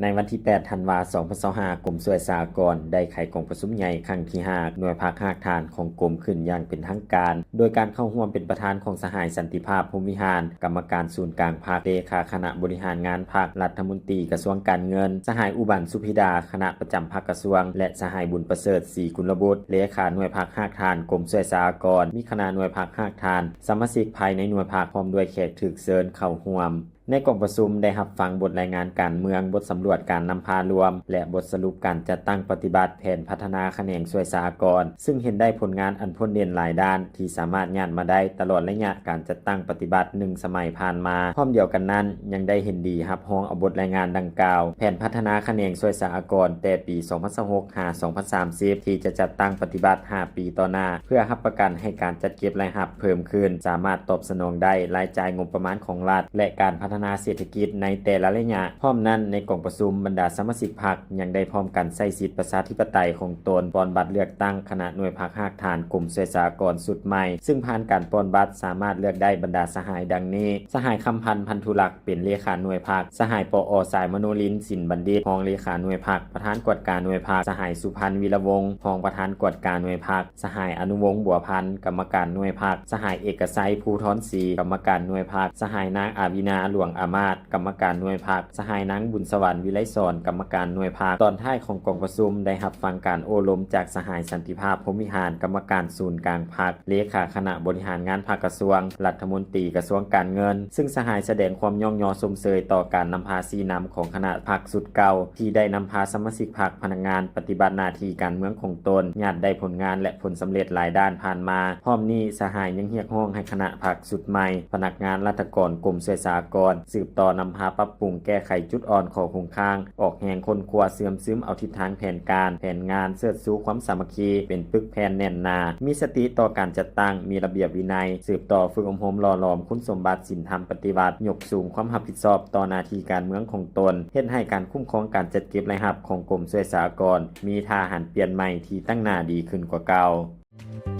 ໃນວັນທີແປດ ທັນວາ ສອງພັນຊາວຫ້າ ກົມສ່ວຍສາອາກອນ ໄດ້ໄຂກອງປະຊຸມໃຫຍ່ຄັ້ງທີຫ້າ ໜ່ວຍພັກຮາກຖານຂອງກົມຂຶ້ນຢ່າງເປັນທາງການ ໂດຍການເຂົ້າຮ່ວມເປັນປະທານຂອງສະຫາຍ ສັນຕິພາບ ພົມວິຫານ ກຳມະການສູນກາງພັກ, ເລຂາຄະນະບໍລິຫານງານພັກ, ລັດຖະມົນຕີກະຊວງການເງິນ, ສະຫາຍ ອຸບັນ ສຸພິດາ ຄະນະປະຈຳພັກກະຊວງ ແລະ ສະຫາຍ ບຸນປະເສີດ ສີກຸນລະບຸດ ເລຂາໜ່ວຍພັກຮາກຖານກົມສ່ວຍສາອາກອນ, ມີຄະນະໜ່ວຍພັກຮາກຖານ, ສະມາຊິກພາຍໃນໜ່ວຍພັກ ພ້ອມດ້ວຍແຂກຖືກເຊີນເຂົ້າຮ່ວມ. ໃນກອງປະຊຸມໄດ້ຮັບຟັງບົດລາຍງານການເມືອງ, ບົດສຳຫຼວດການນຳພາລວມ ແລະ ບົດສະຫຼຸບການຈັດຕັ້ງປະຕິບັດແຜນພັດທະນາຂະແໜງສ່ວຍສາອາກອນ, ຊຶ່ງເຫັນໄດ້ຜົນງານອັນພົ້ນເດັ່ນຫຼາຍດ້ານທີ່ສາມາດຍາດມາໄດ້ຕະຫຼອດໄລຍະການຈັດຕັ້ງປະຕິບັດໜຶ່ງສະໄໝຜ່ານມາ. ພ້ອມດຽວກັນນັ້ນ, ຍັງໄດ້ເຫັນດີຮັບຮອງເອົາບົດລາຍງານດັ່ງກ່າວ, ແຜນພັດທະນາຂະແໜງສ່ວຍສາອາກອນແຕ່ປີສອງພັນຊາວຫົກ ຫາ ສອງພັນສາມສິບ ທີ່ຈະຈັດຕັ້ງປະຕິບັດຫ້າປີຕໍ່ໜ້າ ເພື່ອຮັບປະກັນໃຫ້ການຈັດເກັບລາຍຮັບເພີ່ມຂຶ້ນ ສາມາດຕອບສະໜອງໄດ້ລາຍຈ່າຍງົບປະມານຂອງລັດ ແລະ ການພັດທະນາເສດຖະກິດໃນແຕ່ລະໄລຍະ. ພ້ອມນັ້ນ, ໃນກອງປະຊຸມ, ບັນດາສະມາຊິກພັກຍັງໄດ້ພ້ອມກັນໃຊ້ສິດປະຊາທິປະໄຕຂອງຕົນ ປ່ອນບັດເລືອກຕັ້ງຄະນະໜ່ວຍພັກຮາກຖານກົມສ່ວຍສາອາກອນຊຸດໃໝ່, ຊຶ່ງຜ່ານການປ່ອນບັດສາມາດເລືອກໄດ້ບັນດາສະຫາຍດັ່ງນີ້: ສະຫາຍ ຄຳພັນ ພັນທຸລັກ ເປັນເລຂາໜ່ວຍພັກ, ສະຫາຍ ປອ ສາຍມະໂນລິນ ສິນບັນດິດ ຮອງເລຂາໜ່ວຍພັກ, ປະທານກວດກາໜ່ວຍພັກ, ສະຫາຍ ສຸພັນ ວິລະວົງ ຮອງປະທານກວດກາໜ່ວຍພັກ, ສະຫາຍ ອະນຸວົງ ບົວພັນ ກຳມະການໜ່ວຍພັກ, ສະຫາຍ ເອກະໄຊ ພູທອນສີ ກຳມະການໜ່ວຍພັກ, ສະຫາຍ ນາງ ອາວິນາ ຫຼວງອາມາດ ກຳມະການໜ່ວຍພັກ, ສະຫາຍ ນາງ ບຸນສະຫວັນ ວິໄລສອນ ກຳມະການໜ່ວຍພັກ. ຕອນທ້າຍຂອງກອງປະຊຸມໄດ້ຮັບຟັງການໂອ້ລົມຈາກສະຫາຍ ສັນຕິພາບ ພົມວິຫານ ກຳມະການສູນກາງພັກ, ເລຂາຄະນະບໍລິຫານງານພັກກະຊວງ, ລັດຖະມົນຕີກະຊວງການເງິນ, ຊຶ່ງສະຫາຍສະແດງຄວາມຍ້ອງຍໍຊົມເຊີຍຕໍ່ການນຳພາຊີ້ນຳຂອງຄະນະພັກຊຸດເກົ່າ ທີ່ໄດ້ນຳພາສະມາຊິກພັກ, ພະນັກງານ ປະຕິບັດໜ້າທີ່ການເມືອງຂອງຕົນ, ຍາດໄດ້ຜົນງານ ແລະ ຜົນສຳເລັດຫຼາຍດ້ານຜ່ານມາ. ພ້ອມນີ້, ສະຫາຍຍັງຮຽກຮ້ອງໃຫ້ຄະນະພັກຊຸດໃໝ່, ພະນັກງານລັດຖະກອນກົມສ່ວຍສາອາກອນ ສືບຕໍ່ນຳພາປັບປຸງແກ້ໄຂຈຸດອ່ອນ, ຂໍ້ຄົງຄ້າງ, ອອກແຮງຄົ້ນຄວ້າເຊື່ອມຊຶມເອົາທິດທາງແຜນການ, ແຜນງານ, ເຊີດຊູຄວາມສາມັກຄີເປັນປຶກແຜ່ນແໜ້ນໜາ, ມີສະຕິຕໍ່ການຈັດຕັ້ງ, ມີລະບຽບວິໄນ, ສືບຕໍ່ຝຶກອົບຮົມຫຼໍ່ຫຼອມຄຸນສົມບັດສິນທຳປະຕິວັດ, ຍົກສູງຄວາມຮັບຜິດຊອບຕໍ່ໜ້າທີ່ການເມືອງຂອງຕົນ, ເຮັດໃຫ້ການຄຸ້ມຄອງການຈັດເກັບລາຍຮັບຂອງກົມສ່ວຍສາອາກອນ ມີທ່າຫັນປ່ຽນໃໝ່ທີ່ຕັ້ງໜ້າດີຂຶ້ນກວ່າເກົ່າ.